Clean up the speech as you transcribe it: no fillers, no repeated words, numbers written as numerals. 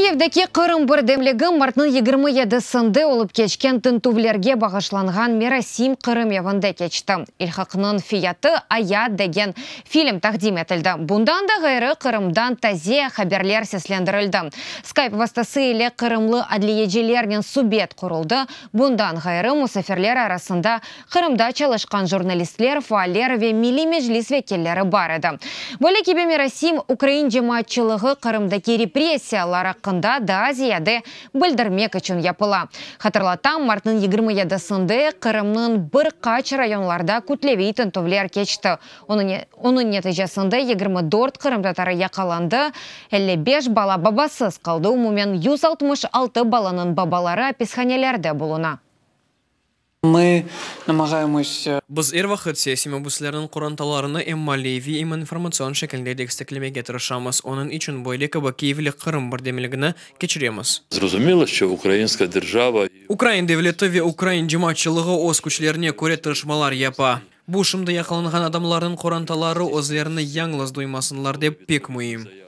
Kiyevdeki Qırım birdemligi martnıñ 27-sinde olıp keçken tintüvlerge bağışlanğan merasim Qırım evinde keçti. İlhaqnıñ fiyatı, ayat degen film taqdim etildi. Bundan da ğayrı, Qırımdan taze haberler seslendirildi. Skype vastası ile qırımlı adliyecilernen subet quruldı. Bundan ğayrı, musafirler arasında Qırımda çalışqan jurnalistler, faaller ve Milliy Meclis vekilleri bar edi. Böyle kibi merasim ukrain cemaatçılığı Qırımdaki repressiyalar aqqında daa ziyade bildirmek içün yapıla. Hatırlatam, martnıñ 27-sinde Qırımnıñ bir qaç rayonlarda kütleviy tintüvler keçti, onıñ neticesinde 24 qırımtatarı yaqalandı, 55 bala babasız qaldı, umumen 166 balanıñ babaları apishanelerde buluna. Mı namağayemosi. Biz er vaqıt siyasiy mabüslerniñ qorantalarını em maliyeviy, em informatsion şekilde desteklemege tırışamız. Onıñ içün böyle kibi keyfli Qırım birdemligini keçiremiz. Zrozumilo, şço ukrayinska derjava. Ukrain devleti ve ukrain cemaatçılığı öz küçlerine köre tırışmalar yapa. Bu, şimdi yaqalanğan adamlarnıñ qorantaları özlerini yañlız duymasınlar dep, pek müim.